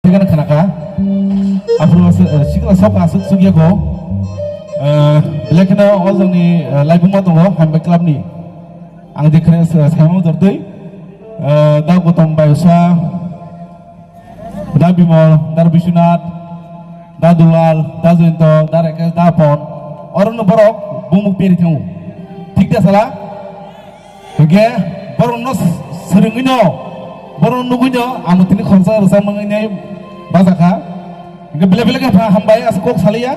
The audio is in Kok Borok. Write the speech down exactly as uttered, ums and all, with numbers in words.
Thikana khanaka. Aphuru se, eh, sikla sok asuk sugya ko. Eh, belai kheno o jongni, eh, laibuma tongo, Hambai Club ni. Ang je khne se, saimung jortwi. Eh, da Gotom Baisa, da Bimol, da Biswanath, da Dulal, da Jayanta, da Rakesh, da Pon. Orono borok bumuk peri thango. Thik da sala? Hingke borokno swrwngwino, borokno nugwino, amo tini khoroksa rwchapmani nai bajaka. Hingke belai belai khe hambai, aswk kok saliya.